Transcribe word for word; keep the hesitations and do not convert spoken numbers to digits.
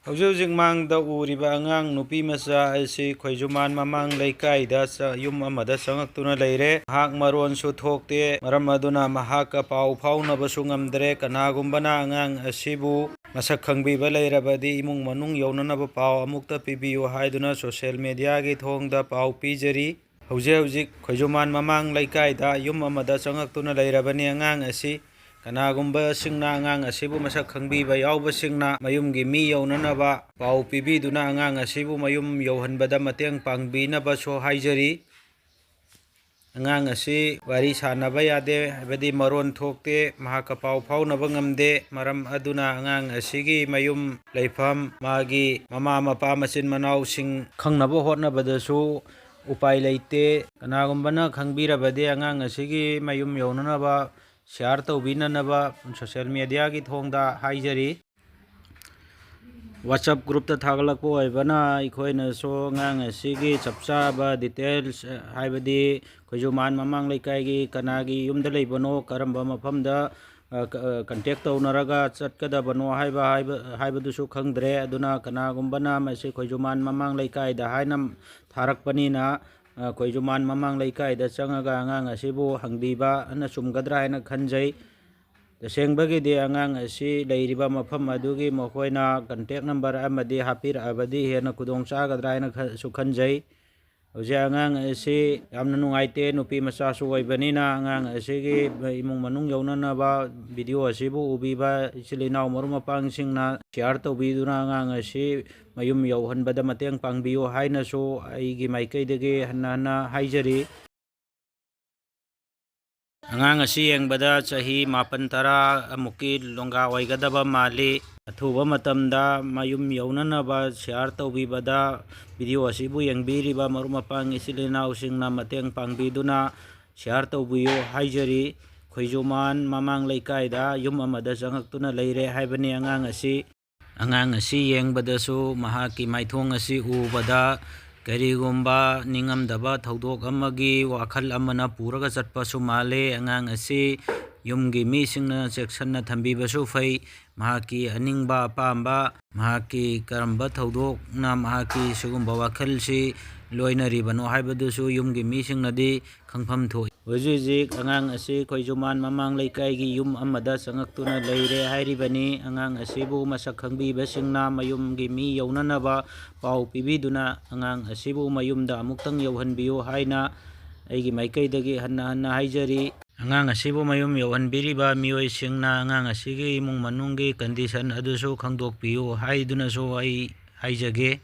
ꯍꯧꯖꯤꯛ ꯍꯧꯖꯤꯛ ꯃꯥꯡꯗ ꯎꯔꯤꯕ ꯑꯉꯥꯡ ꯅꯨꯄꯤ ꯃꯆꯥ ꯑꯁꯤ ꯈꯣꯏꯖꯨꯃꯥꯟ ꯃꯃꯥꯡ ꯂꯩꯀꯥꯏꯗ ꯆ-, ꯌꯨꯝ ꯑꯃꯗ ꯆꯪꯉꯛꯇꯨꯅ ꯂꯩꯔꯦ꯫ ꯃꯍꯥꯛ ꯃꯔꯣꯟꯁꯨ ꯊꯣꯛꯇꯦ꯫ ꯃꯔꯝ ꯑꯗꯨꯅ ꯃꯍꯥꯛꯀ ꯄꯥꯎ ꯐꯥꯎꯅꯕꯁꯨ ꯉꯝꯗ꯭ꯔꯦ꯫ ꯀꯅꯥꯒꯨꯝꯕꯅ ꯑꯉꯥꯡ ꯑꯁꯤꯕꯨ ꯃꯁꯛ ꯈꯪꯕꯤꯕ ꯂꯩꯔꯕꯗꯤ ꯏꯃꯨꯡ ꯃꯅꯨꯡ ꯌꯧꯅꯅꯕ ꯄꯥꯎ ꯑꯃꯨꯛꯇ ꯄꯤꯕꯤꯌꯨ ꯍꯥꯏꯗꯨꯅ social media ꯒꯤ ꯊꯣꯡꯗ ꯄꯥꯎ ꯄꯤꯖꯔꯤ꯫ ꯍꯧꯖꯤꯛ ꯍꯧꯖꯤꯛ ꯈꯣꯏꯖꯨꯃꯥꯟ ꯃꯃꯥꯡ ꯂꯩꯀꯥꯏꯗ ꯌꯨꯝ ꯑꯃꯗ ꯆꯪꯉꯛꯇꯨꯅ ꯂꯩꯔꯕꯅꯤ ꯑꯉꯥꯡ ꯑꯁꯤ꯫ ꯀꯅꯥꯒꯨꯝꯕꯁꯤꯡꯅ ꯑꯉꯥꯡ ꯑꯁꯤꯕꯨ ꯃꯁꯛ ꯈꯪꯕꯤꯕ ꯌꯥꯎꯕꯁꯤꯡꯅ ꯃꯌꯨꯝꯒꯤ ꯃꯤ ꯌꯧꯅꯅꯕ ꯄꯥꯎ ꯄꯤꯕꯤꯗꯨꯅ ꯑꯉꯥꯡ ꯑꯁꯤꯕꯨ ꯃꯌꯨꯝ ꯌꯧꯍꯟꯕꯗ ꯃꯇꯦꯡ ꯄꯥꯡꯕꯤꯅꯕꯁꯨ ꯍꯥꯏꯖꯔꯤ꯫ ꯑꯉꯥꯡ ꯑꯁꯤ ꯋꯥꯔꯤ ꯁꯥꯟꯅꯕ ꯌꯥꯗꯦ, ꯍꯥꯏꯕꯗꯤ ꯃꯔꯣꯟ ꯊꯣꯛꯇꯦ, ꯃꯍꯥꯛꯀ ꯄꯥꯎ ꯐꯥꯎꯅꯕ ꯉꯝꯗꯦ꯫ ꯃꯔꯝ ꯑꯗꯨꯅ ꯑꯉꯥꯡ ꯑꯁꯤꯒꯤ ꯃꯌꯨꯝ ꯂꯩꯐꯝ, ꯃꯥꯒꯤ ꯃꯃꯥ ꯃꯄꯥ, ꯃꯆꯤꯟ ꯃꯅꯥꯎꯁꯤꯡ ꯈꯪꯅꯕ ꯍꯣꯠꯅꯕꯗꯁꯨ ꯎꯄꯥꯏ ꯂꯩꯇꯦ꯫ ꯀꯅꯥꯒꯨꯝꯕꯅ ꯈꯪꯕꯤꯔꯕꯗꯤ ꯑꯉꯥꯡ ꯑꯁꯤꯒꯤ ꯃꯌꯨꯝ ꯌꯧꯅꯅꯕ share ꯇꯧꯕꯤꯅꯅꯕ social media ꯒꯤ ꯊꯣꯡꯗ ꯍꯥꯏꯖꯔꯤ꯫ WhatsApp group ꯇ ꯊꯥꯒꯠꯂꯛꯄ ꯑꯣꯏꯕꯅ ꯑꯩꯈꯣꯏꯅꯁꯨ ꯑꯉꯥꯡ ꯑꯁꯤꯒꯤ ꯆꯞ ꯆꯥꯕ details, ꯑ, ꯍꯥꯏꯕꯗꯤ ꯈꯣꯏꯖꯨꯃꯥꯟ ꯃꯃꯥꯡ ꯂꯩꯀꯥꯏꯒꯤ ꯀꯅꯥꯒꯤ ꯌꯨꯝꯗ ꯂꯩꯕꯅꯣ, ꯀꯔꯝꯕ ꯃꯐꯝꯗ, ꯑ, ꯀ-, ꯑ, contact ꯇꯧꯅꯔꯒ ꯆꯠꯀꯗꯕꯅꯣ ꯍꯥꯏꯕ, ꯍꯥꯏꯕ, ꯍꯥꯏꯕꯗꯨꯁꯨ ꯈꯪꯗ꯭ꯔꯦ꯫ ꯑꯗꯨꯅ ꯀꯅꯥꯒꯨꯝꯕꯅ ꯃꯁꯤ ꯈꯣꯏꯖꯨꯃꯥꯟ ꯃꯃꯥꯡ ꯂꯩꯀꯥꯏꯗ ꯍꯥꯏꯅ ꯊꯥꯔꯛꯄꯅꯤꯅ, ꯑ, ꯈꯣꯏꯖꯨꯃꯥꯟ ꯃꯃꯥꯡ ꯂꯩꯀꯥꯏꯗ ꯆꯪꯉꯒ ꯑꯉꯥꯡ ꯑꯁꯤꯕꯨ ꯍꯪꯕꯤꯕ ꯑꯅ ꯆꯨꯝꯒꯗ꯭ꯔꯥ ꯍꯥꯏꯅ ꯈꯟꯖꯩ꯫ ꯇꯁꯦꯡꯕꯒꯤꯗꯤ ꯑꯉꯥꯡ ꯑꯁꯤ ꯂꯩꯔꯤꯕ ꯃꯐꯝ ꯑꯗꯨꯒꯤ ꯃꯈꯣꯏꯅ contact number ꯑꯃꯗꯤ ꯍꯥꯞꯄꯤꯔꯛꯑꯕꯗꯤ ꯍꯦꯟꯅ ꯈꯨꯗꯣꯡ ꯆꯥꯒꯗ꯭ꯔꯥ ꯍꯥꯏꯅ ꯈ-, ꯁꯨ ꯈꯟꯖꯩ꯫ ꯍꯧꯖꯤꯛ ꯑꯉꯥꯡ ꯑꯁꯤ ꯌꯥꯝꯅ ꯅꯨꯡꯉꯥꯏꯇꯦ, ꯅꯨꯄꯤ ꯃꯆꯥꯁꯨ ꯑꯣꯏꯕꯅꯤꯅ꯫ ꯑꯉꯥꯡ ꯑꯁꯤꯒꯤ ꯏꯃꯨꯡ ꯃꯅꯨꯡ ꯌꯧꯅꯅꯕ video ꯑꯁꯤꯕꯨ ꯎꯕꯤꯕ ꯏꯆꯤꯜ ꯏꯅꯥꯎ ꯃꯔꯨꯞ ꯃꯄꯥꯡꯁꯤꯡꯅ share ꯇꯧꯕꯤꯗꯨꯅ ꯑꯉꯥꯡ ꯑꯁꯤ ꯃꯌꯨꯝ ꯌꯧꯍꯟꯕꯗ ꯃꯇꯦꯡ ꯄꯥꯡꯕꯤꯌꯨ ꯍꯥꯏꯅꯁꯨ ꯑꯩꯒꯤ ꯃꯥꯏꯀꯩꯗꯒꯤ ꯍꯟꯅ ꯍꯟꯅ ꯍꯥꯏꯖꯔꯤ꯫ ꯑꯉꯥꯡ ꯑꯁꯤ ꯌꯦꯡꯕꯗ ꯆꯍꯤ ꯃꯥꯄꯟ ꯇꯔꯥ ꯑꯃꯨꯛꯀꯤ ꯂꯣꯡꯒꯥ ꯑꯣꯏꯒꯗꯕ ꯃꯥꯜꯂꯤ꯫ ꯑꯊꯨꯕ ꯃꯇꯝꯗ ꯃꯌꯨꯝ ꯌꯧꯅꯅꯕ share ꯇꯧꯕꯤꯕꯗ video ꯑꯁꯤꯕꯨ ꯌꯦꯡꯕꯤꯔꯤꯕ ꯃꯔꯨꯞ ꯃꯄꯥꯡ ꯏꯆꯤꯜ ꯏꯅꯥꯎꯁꯤꯡꯅ ꯃꯇꯦꯡ ꯄꯥꯡꯕꯤꯗꯨꯅ share ꯇꯧꯕꯤꯌꯨ ꯍꯥꯏꯖꯔꯤ꯫ ꯈꯣꯏꯖꯨꯃꯥꯟ ꯃꯃꯥꯡ ꯂꯩꯀꯥꯏꯗ ꯌꯨꯝ ꯑꯃꯗ ꯆꯪꯉꯛꯇꯨꯅ ꯂꯩꯔꯦ ꯍꯥꯏꯕꯅꯤ꯫ ꯑꯉꯥꯡ ꯑꯁꯤ, ꯑꯉꯥꯡ ꯑꯁꯤ ꯌꯦꯡꯕꯗꯁꯨ ꯃꯍꯥꯛꯀꯤ ꯃꯥꯏꯊꯣꯡ ꯑꯁꯤ ꯎꯕꯗ ꯀꯔꯤꯒꯨꯝꯕ ꯅꯤꯡꯉꯝꯗꯕ ꯊꯧꯗꯣꯛ ꯑꯃꯒꯤ ꯋꯥꯈꯜ ꯑꯃꯅ ꯄꯨꯔꯒ ꯆꯠꯄꯁꯨ ꯃꯥꯜꯂꯤ꯫ ꯑꯉꯥꯡ ꯑꯁꯤ ꯌꯨꯝꯒꯤ ꯃꯤꯁꯤꯡꯅ ꯆꯦꯛꯁꯤꯟꯅ ꯊꯝꯕꯤꯕꯁꯨ ꯐꯩ꯫ ꯃꯍꯥꯛꯀꯤ ꯑꯅꯤꯡꯕ ꯑꯄꯥꯝꯕ, ꯃꯍꯥꯛꯀꯤ ꯀꯔꯝꯕ ꯊꯧꯗꯣꯛꯅ ꯃꯍꯥꯛꯀꯤ ꯁꯤꯒꯨꯝꯕ ꯋꯥꯈꯜꯁꯤ ꯂꯣꯏꯅꯔꯤꯕꯅꯣ ꯍꯥꯏꯕꯗꯨꯁꯨ ꯌꯨꯝꯒꯤ ꯃꯤꯁꯤꯡꯅꯗꯤ ꯈꯪꯐꯝ ꯊꯣꯛꯏ꯫ ꯍꯧꯖꯤꯛ ꯍꯧꯖꯤꯛ ꯑꯉꯥꯡ ꯑꯁꯤ ꯈꯣꯏꯖꯨꯃꯥꯟ ꯃꯃꯥꯡ ꯂꯩꯀꯥꯏꯒꯤ ꯌꯨꯝ ꯑꯃꯗ ꯆꯪꯉꯛꯇꯨꯅ ꯂꯩꯔꯦ ꯍꯥꯏꯔꯤꯕꯅꯤ꯫ ꯑꯉꯥꯡ ꯑꯁꯤꯕꯨ ꯃꯁꯛ ꯈꯪꯕꯤꯕꯁꯤꯡꯅ ꯃꯌꯨꯝꯒꯤ ꯃꯤ ꯌꯧꯅꯅꯕ ꯄꯥꯎ ꯄꯤꯕꯤꯗꯨꯅ ꯑꯉꯥꯡ ꯑꯁꯤꯕꯨ ꯃꯌꯨꯝꯗ ꯑꯃꯨꯛꯇꯪ ꯌꯧꯍꯟꯕꯤꯌꯨ ꯍꯥꯏꯅ ꯑꯩꯒꯤ ꯃꯥꯏꯀꯩꯗꯒꯤ ꯍꯟꯅ ꯍꯟꯅ ꯍꯥꯏꯖꯔꯤ꯫ ꯑꯉꯥꯡ ꯑꯁꯤꯕꯨ ꯃꯌꯨꯝ ꯌꯧꯍꯟꯕꯤꯔꯤꯕ ꯃꯤꯑꯣꯏꯁꯤꯡꯅ ꯑꯉꯥꯡ ꯑꯁꯤꯒꯤ ꯏꯃꯨꯡ ꯃꯅꯨꯡꯒꯤ condition ꯑꯗꯨꯁꯨ ꯈꯪꯗꯣꯛꯄꯤꯌꯨ ꯍꯥꯏꯗꯨꯅꯁꯨ ꯑꯩ ꯍꯥꯏꯖꯒꯦ꯫